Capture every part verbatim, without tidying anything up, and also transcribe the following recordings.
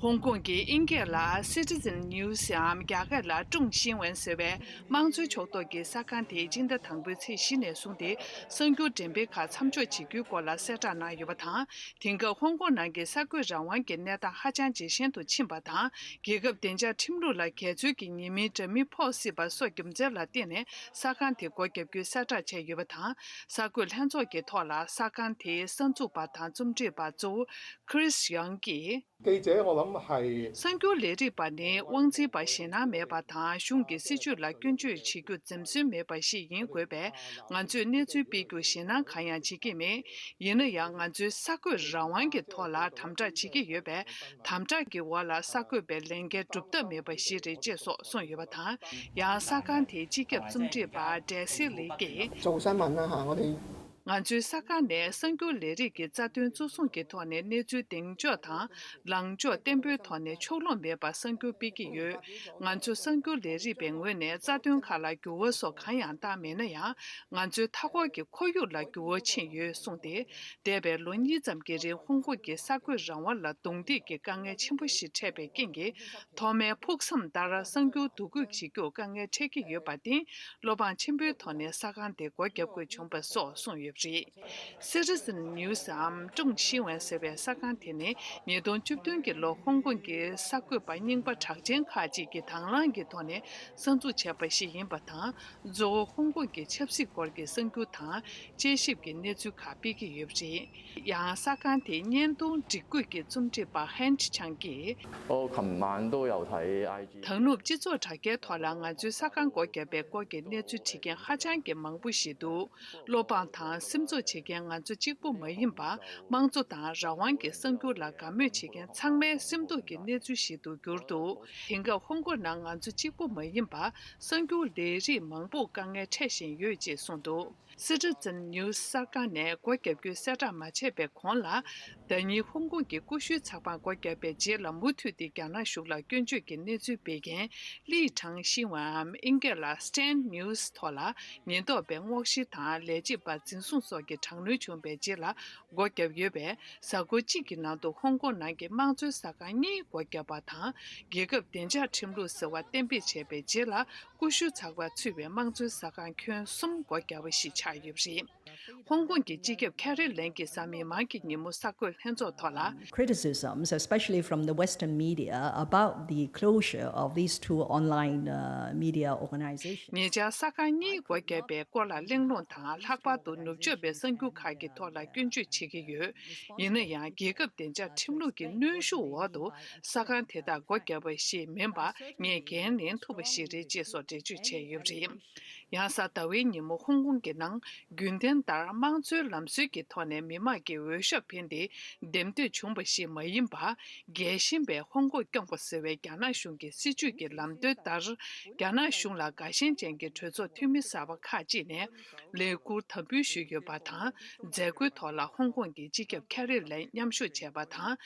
ཧོང་ཀོང་གི་དབྱིན་སྐད་ལ་Citizen News འམ་རྒྱ་སྐད་ལ་ཀྲུང་ཤིན་ཝན་ཟེར་བའི་དམངས་གཙོའི་ཕྱོགས་གཏོགས་ཀྱི་གསར་ཁང་དེས་སྤྱི་ཟླ་དང་པོའི་ཚེས་བཞི་ནས་བཟུང་སྟེ་གསར་འགྱུར་འགྲེམས་སྤེལ་ཁག་མཚམས་འཇོག་བྱེད་རྒྱུའི་སྐོར་ལ་གསལ་བསྒྲགས་གནང་ཡོད་པ་དང་། དེང་སྐབས་ཧོང་ཀོང་ནང་གི་གསར་འགོད་རང་དབང་གི་གནས་སྟངས་ཧ་ཅང་ཇེ་ཞན་དུ་ཕྱིན་པ་དང་། རྒྱལ་ཁབ་བདེ་འཇགས་ཁྲིམས་ལུགས་ལ་འགལ་འཛོལ་གྱི་ཉེས་མིང་འདྲ་མིན་ཕོག་སྲིད་པ་སོགས་རྒྱུ་མཚན་ལ་བརྟེན་ནས་གསར་ཁང་དེ་སྒོ་བརྒྱབ་རྒྱུའི་གསལ་བསྒྲགས་བྱས་ཡོད་པ་དང་། གསར་འགོད་ལྷན་ཚོགས་ཀྱི་ཐོག་ལ་གསར་ཁང་དེའི་གསར་འཛུགས་པ་དང་རྩོམ་སྒྲིག་པ་གཙོ་བོ་Chris Young གིས། 记者，我諗係 གསར་འགྱུར་ལས་རིགས་པ་ནི་དབང་འཛིན་པ་ཞེད་སྣང་མེད་པ་དང་། གཞུང་གི་སྲིད་བྱུས་ལ་སྐྱོན་བརྗོད་བྱེད་རྒྱུ་འཛེམ་ཟོན་མེད་པ་ཞིག་ཡིན་དགོས་པས། ང་ཚོས་གནས་ཚུལ་སྤེལ་རྒྱུར་ཞེད་སྣང་གང་ཡང་བྱེད་ཀྱི་མེད། ཡིན་ན་ཡང་། ང་ཚོའི་གསར་འགོད་རང་དབང་གི་ཐོག་ལ་དམ་དྲག་བྱེད་ཀྱི་ཡོད་པས། དམ་དྲག་གི་འོག་ལ་གསར་འགོད་པའི་ལས་འགན་སྒྲུབ་ཐབས་མེད་པ་ཞིག་རེད་ཅེས་སོགས་གསུངས་ཡོད་པ་དང་། ཡང་གསར་ཁང་དེའི་སྤྱི་ཁྱབ་རྩོམ་སྒྲིག་པ་Desi Lee གིས། 做新聞啦嚇，我哋 ང་ཚོའི་གསར་ཁང་ནས་གསར་འགྱུར་ལས་རིགས་ཀྱི་རྩ་དོན་གཙོ་བཟུང་གི་ཐོག་ནས་གནས་ཚུལ་གདེང་འཇོག་དང་ལངས་ཕྱོགས་བརྟན་པོའི་ཐོག་ནས་ཕྱོགས་ལྷུང་མེད་པར་གསར་འགྱུར་སྤེལ་གྱི་ཡོད། ང་ཚོ་གསར་འགྱུར་ལས་རིགས་པའི་ངོས་ནས་རྩ་དོན་ཁག་ལ་འགྱུར་བ་སོགས་གང་ཡང་བཏང་མེད་ན་ཡང་། ང་ཚོའི་མཐའ་འཁོར་གྱི་ཁོར་ཡུག་ལ་འགྱུར་བ་ཕྱིན་ཡོད་གསུངས་ཏེ། འདས་པའི་ལོ་གཉིས་ཙམ་གྱི་རིང་ཧོང་ཀོང་གི་གསར་འགོད་རང་དབང་ལ་རྡུང་རྡེག་གི་དཀའ་ངལ་ཆེན་པོ་ཞིག་འཕྲད་པའི་རྐྱེན་གྱིས། ཐོག་མའི་ཕུགས་བསམ་ལྟར་གསར་འགྱུར་བསྡུ་འགོད་བྱེད་རྒྱུར་དཀའ་ངལ་འཕྲད་ཀྱི་ཡོད་པར་བརྟེན། བློ་ཕམ་ཆེན་པོའི་ཐོག་ནས་གསར་ཁང་དེ་སྒོ་བརྒྱབ་དགོས་བྱུང་བ་སོགས་གསུངས་ཡོད་པ་རེད། Citizen News འམ་ཀྲུང་ཤིན་ཝན་ཟེར་བའི་གསར་ཁང་དེ་ནི་ཉིས་སྟོང་བཅུ་བདུན་གྱི་ལོར་ཧོང་ཀོང་གི་གསར་འགོད་པ་རྙིང་པ་གྲགས་ཅན་ཁག་ཅིག་གིས་དང་བླངས་ཀྱི་ཐོག་ནས་གསར་འཛུགས་བྱས་པ་ཞིག་ཡིན་པ་དང་། གཙོ་བོ་ཧོང་ཀོང་གི་ཆབ་སྲིད་སྐོར་གྱི་གསར་འགྱུར་དང་། དཔྱད་ཞིབ་ཀྱི་གནས་ཚུལ་ཁག་སྤེལ་གྱི་ཡོད་པ་རེད། ཡང་གསར་ཁང་དེའི་བརྙན་ཐུང་སྒྲིག་བཀོད་ཀྱི་རྩོམ་སྒྲིག་པ་ཧན་ཁྲི་ཆང་གིས། 我琴晚都有睇 I G དང་ནུབ་སྤྱི་ཚོགས་དྲ་རྒྱའི་ཐོག་ལ་ང་ཚོའི་གསར་ཁང་སྒོ་བརྒྱབ་པའི་སྐོར་གྱི་གནས་ཚུལ་བྲིས་མཁན་ཧ་ཅང་གི་མང་པོ་ཞིག་འདུག་བློ་ཕམ་དང་སེམས་ཚོར་བྱེད་མཁན་ང་ཚོ་གཅིག་པུ་མ་ཡིན་པར། དམངས་གཙོ་དང་རང་དབང་གི་གསར་འགྱུར་ལ་དགའ་མོས་བྱེད་མཁན་ཚང་མའི་སེམས་སྡུག་གི་གནས་ཚུལ་ཞིག་ཏུ་གྱུར་འདུག་དེང་སྐབས་ཧོང་ཀོང་ནང་ང་ཚོ་གཅིག་པུ་མ་ཡིན་པར། གསར་འགྱུར་ལས་རིགས་མང་པོར་དཀའ་ངལ་འཕྲད་བཞིན་ཡོད་ཅེས་གསུངས་འདུག Citizen News གསར་ཁང་ནས་སྒོ་བརྒྱབ་རྒྱུའི་གསལ་བསྒྲགས་མ་བྱས་པའི་གོང་ལ། ཟླ་ཉིན་ཧོང་ཀོང་གི་ཀུ་ཤུའི་ཚགས་པར་སྒོ་བརྒྱབ་པའི་རྗེས་ལ་མུ་མཐུད་དེ་རྒྱ་ནག་གཞུང་ལ་སྐྱོན་བརྗོད་ཀྱི་གནས་ཚུལ་སྤེལ་མཁན་ལི་ཁྲང་ཤིན་ཝའམ་དབྱིན་སྐད་ལ་Stand News ཐོག་ལ་ཉེན་རྟོག་པས་སྔོག་བཤེར་དང་ལས་བྱེད་པ་འཛིན་བཟུང་སོགས་ཀྱི་དྲག་གནོན་བྱུང་བའི་རྗེས་ལ་སྒོ་བརྒྱབ་ཡོད་པས། གཟའ་འཁོར་གཅིག་གི་ནང་དུ་ཧོང་ཀོང་ནང་གི་དམངས་གཙོའི་གསར་ཁང་གཉིས་སྒོ་བརྒྱབ་པ་དང་། རྒྱལ་ཁབ་བདེ་འཇགས་ཁྲིམས་ལུགས་ཟེར་བ་གཏན་འབེབས་བྱས་པའི་རྗེས་ལ། ཀུ་ཤུ་ཚགས་པར་ཚུད་པའི་དམངས་གཙོའི་གསར་ཁང་ཁྱོན་གསུམ་སྒོ་བརྒྱབ་པ་ཞིག་ཆགས་ཡོད་པ་རེད། ཧོང་ཀོང་གི་སྤྱི་ཁྱབ་ཁེ་རི་ལེམ་གྱིས་གཟའ་མིག་དམར་གྱི་ཉིན་མོ་གསར་འགོད་ལྷན་ཚོགས་ཐོག་ལ། Criticisms, especially from the Western media, about the closure of these two online uh, media organizations. ཉེ་ཆར་གསར་ཁང་གཉིས་སྒོ་བརྒྱབ་པའི་སྐོར་ལ་གླེང་སློང་དང་། ལྷག་པར་དུ་ནུབ་ཕྱོགས་པའི་གསར་འགྱུར་ཁག་གི་ཐོག་ལ་སྐྱོན་བརྗོད་བྱེད་ཀྱི་ཡོད། ཡིན་ན་ཡང་། རྒྱལ་ཁབ་བདེ་འཇགས་ཁྲིམས་ལུགས་ཀྱི་གནོན་ཤུགས་འོག་ཏུ་གསར་ཁང་དེ་དག་སྒོ་བརྒྱབ་པ་ཞིག་མིན་པ་ངས་འགན་ལེན་ཐུབ་པ་ཞིག་རེད་ཅེས་སོགས་འགྲེལ་བརྗོད་བྱས་ཡོད་པ་རེད། ཡང་གཟའ་ཟླ་བའི་ཉིན་མོ་ཧོང་ཀོང་གི་ནང་རྒྱུན་ལྡན་ལྟར་དམངས་གཙོའི་ལམ་སྲོལ་གྱི་ཐོག་ནས་མི་མང་གི་འོས་ཤོག་འཕེན་ཏེ་འདེམས་ཐོན་བྱུང་བ་ཞིག་མ་ཡིན་པར། རྒྱལ་ཞེན་པས་ཧོང་ཀོང་སྐྱོང་དགོས་ཟེར་བའི་རྒྱ་ནག་གཞུང་གི་སྲིད་བྱུས་ཀྱི་ལམ་སྟོན་ལྟར། རྒྱ་ནག་གཞུང་ལ་དགའ་ཞེན་ཅན་གྱི་གྲོས་ཚོགས་འཐུས་མི་གསར་པ་ཁག་ཅིག་ནས་ལས་འཁུར་དམ་འབུལ་ཞུས་ཡོད་པ་དང་། མཛད་སྒོའི་ཐོག་ལ་ཧོང་ཀོང་གི་སྤྱི་ཁྱབ་ཁེ་རི་ལེམ་མཉམ་ཞུགས་བྱས་པ་དང་།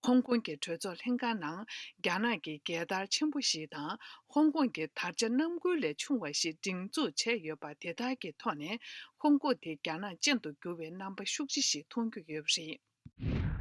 ཧོང་ཀོང་གི་གྲོས་ཚོགས་ལྷན་ཁང་ནང་རྒྱ་ནག་གི་རྒྱལ་དར་ཆེན་པོ་ཞིག་དང་། ཧོང་ཀོང་གི་དར་ཆ་རྣམ་འགུལ་ལས་ཆུང་བ་ཞིག་སྒྲེང་འཛུགས་བྱས་ཡོད་པ་དེ་དག་གི་ཐོག་ནས། ཧོང་ཀོང་དེ་རྒྱ་ནག་ཅན་དུ་འགྱུར་བའི་རྣམ་པ་ཤུགས་ཆེ་ཞིག་མཐོང་རྒྱུ་ཡོད་པ་རེད།